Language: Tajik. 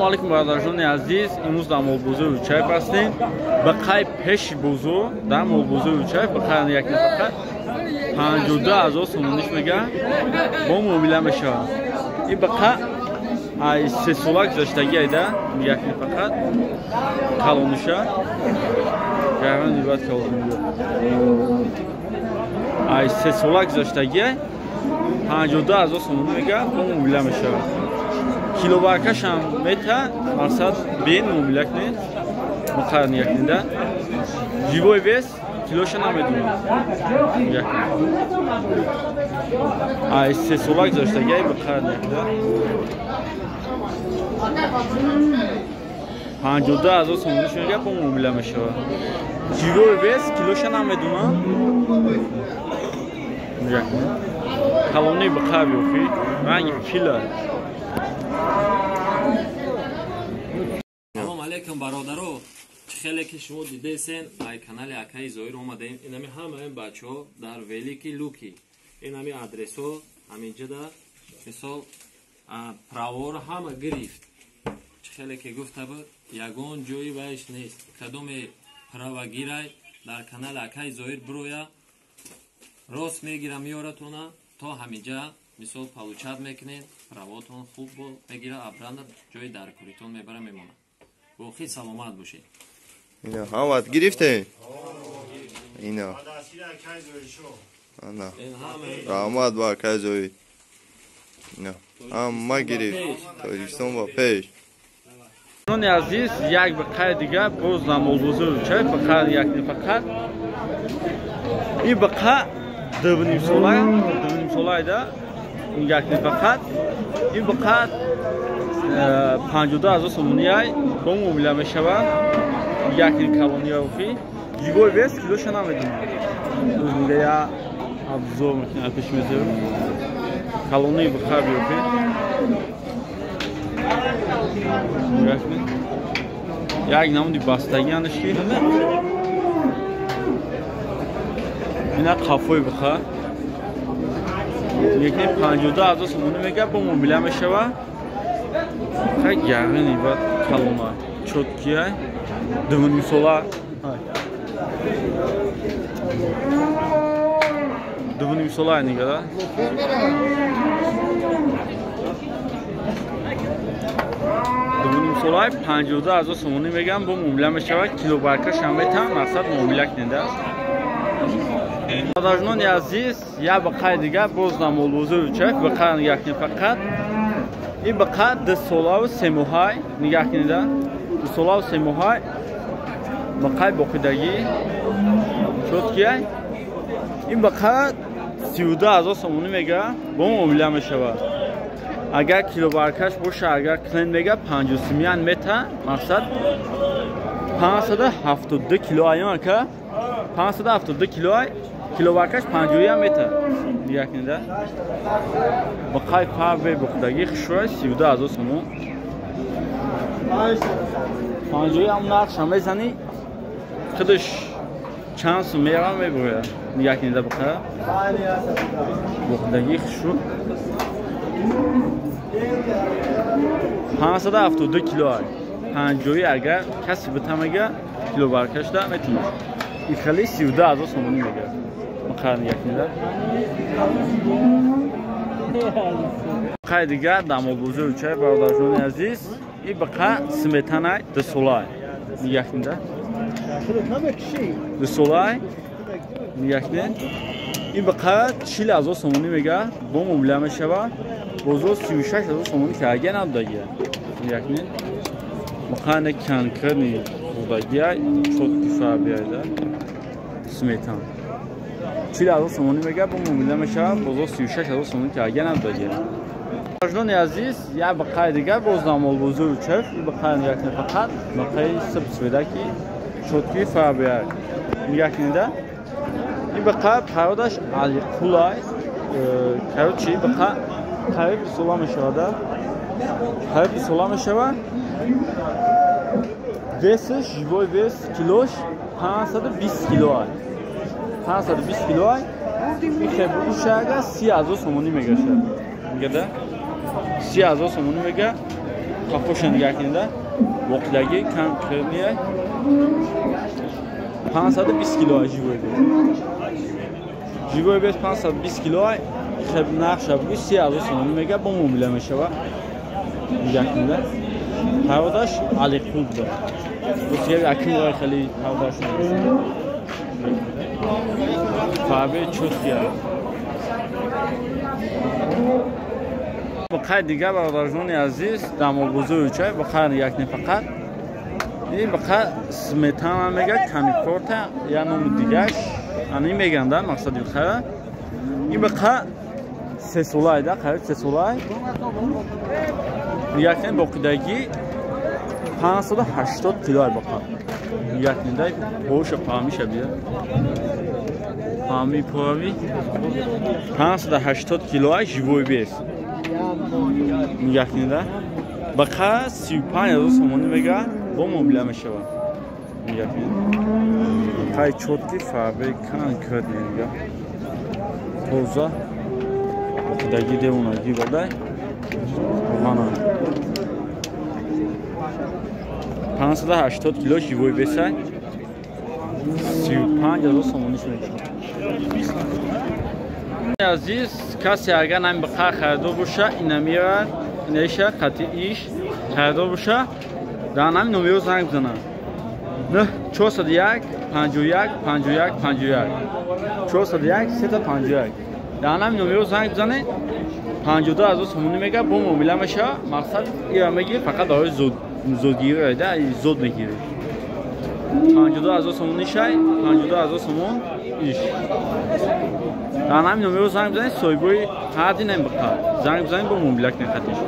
Алейкум бародарони азиз, имрӯз дар молбозори Учаев ҳастем. Ба қай пеши бозор, дар молбозори Учаев ба қай як нафақат 52 ҳазор сомониш мега бо муомила мешавад. Ин ба қа ай се сола гузаштагӣ айда як нафақат калониша. Гаран ибад калониша. Ай се сола гузаштагӣ 52 ҳазор сомонӣ мега бо муомила мешавад. Килобаркашам мета мақсад бен муомила кунед, муқаррар якнида. Живой вес килоша намедонам. Ай се сола гузаштагӣ муқаррар якнида. 52 ҳазор сомонӣ мега бо муомила мешавад. Живой вес килоша намедонам. Калони бақар ёфи, ранги фила. Салом алейкум бародаро, чӣ хеле ки шумо дидесен, ай канали Акаи Зоир омадаем. Инами ҳамаи бачаҳо дар Велики Луки. Инами адресҳо ҳаминҷода, мисол праворо ҳама гирифт. Чӣ хеле ки гуфта буд, ягон ҷои вайш нест. Кадоме права гирай дар канали Акаи Зоир бироя, рост мегира меоратона то ҳаминҷа, мисол получат мекунед, правотон хуб мегира, абранда ҷои даркоритон мебара мемонад. Боқӣ саломат бошед. Ино ҳамат гирифте? Ино. Ана. Раҳмат ба Акаи Зоир. Ино. Ҳама гирифт. Тоҷикистон ба пеш. Нони азиз, як ба қай дига боз намолбозори Учаев ба қай як нафақат. Ин ба қа 2.5 сола, 2.5 сола айда як нафақат. Ин ба қа 52 ҳазор сомонӣ ай бо муомила мешавад. Як калони офи. Живой вес килоша намедонам. Мега я абзор мекунам пеш мезорам. Калони бихар биёфи. Як намуди бастагӣ анашки. Ина қафои бихар. Яке 52 ҳазор сомонӣ мега бо муомила мешавад. Хай гарини бад калона чоткия 2.5 сола. 2.5 сола нигара. 2.5 сола 52 ҳазор сомонӣ мегам бо муомила мешавад. Килобаркаш ҳам метам мақсад муомила кунед. Бародарони азиз, як ба қай дига боз намолбозори Учаев ба қай нигоҳ кунед фақат. Ин ба қад 2 солаву 3 моҳай нигоҳ кунед, 2 солаву 3 моҳай ба қай боқидагӣ чоткия. Ин ба қад 32 ҳазор сомонӣ мега бо муомила мешавад. Агар килобаркаш боша, агар клен мега 53 мета, мақсад 572 кило ай ака, 572 кило ай, килобаркаш 51 мета. Нигоҳ кунед. Ба қай фарбе боқидагӣ хушрӯй 32 ҳазор сомон. 51 нархша мезанӣ, худаш чанд сум мерава мебурад. Нигоҳ кунед ба қай боқидагӣ хушрӯ 572 кило ай. 50 агар каси битамега килобаркашда метавонад. Ин хеле 32 ҳазор сомонӣ мега. Мақар нигоҳ кунед. Қай дига дар молбозори Учаев бародарони азиз, ин ба қа сметанай 2 солай. Нигоҳ кунед. 2 солай. Нигоҳ кунед. Ин ба қа 40 ҳазор сомонӣ мега бо муомила мешавад. Бозор 36 ҳазор сомонӣ карга надодагия. Нигоҳ кунед. Мақане конкретни будагия чотки фарбияда сметан. 40 ҳазор сомонӣ мега бо муомила мешавад. Бозор 36 ҳазор сомонӣ карга надодагия. Бародарони азиз, як ба қай дига боз намолбозори Учаев, ин ба қай нигоҳ кунед фақат ба қай сиб сведаки чотки фарбия. Нигоҳ кунед. Ин ба қай пародаш Алиқулай, короче ба қай қариб сола мешавад. Қариб сола мешавад. Весш, живой вес килош 520 кило ай. 520 кило ай. Ин хебушага 30 ҳазор сомонӣ мегашад. Мегада 30 ҳазор сомонӣ мега. Қафоша нигоҳ кунед, боқидаги конкретния 520 кило живой вес. Живой вес 520 кило, хеб нархша буги 30,000 сомонӣ мега, бо муомила мешава. Нигоҳ кунед. Пародаш Алиқул буда. Босигари аким хеле пародаш фарбе чӯткия. Бақай дигар бародарҷони азиз, дамогузои чай бақай як не фақат. Ин бақай сметана мега, каникорта я номи дигаш. Ани меганда мақсади хара. Ин бақай се солай да, қариб се солай. Як не боқидаги 580 кило ай бақай. Як не дай боша памиша бия. Пами порави 580 кило ай живой вес. Нигоҳ кунед, бақа 35,000 сомонӣ мега, бо муомила мешавад. Нигоҳ кунед, қай чотки фарбе конкретно нигаҳ, тоза боқидаги девонаги бадай мана 580 кило живой весай 35,000 сомонӣ мешавад. Азиз, касе агар нами бақа харидор боша, инамира инаиша қатъи иш харидор боша, дар нами номеро занг бизанад. 9 401 51 51 51 401 351. Дар нами номеро занг бизанед, 52,000 сомонӣ мега, бо муомила мешава. Мақсад ира мегирӣ фақат барои зодгирӣ, да зод мегирӣ. 52,000 сомонӣ шай, 52,000 сомон иш. Дар ҳамин номеро занг бизанед, соҳибои ҳарди намебиқад. Занг бизанед, бо муомила кунед қатиш.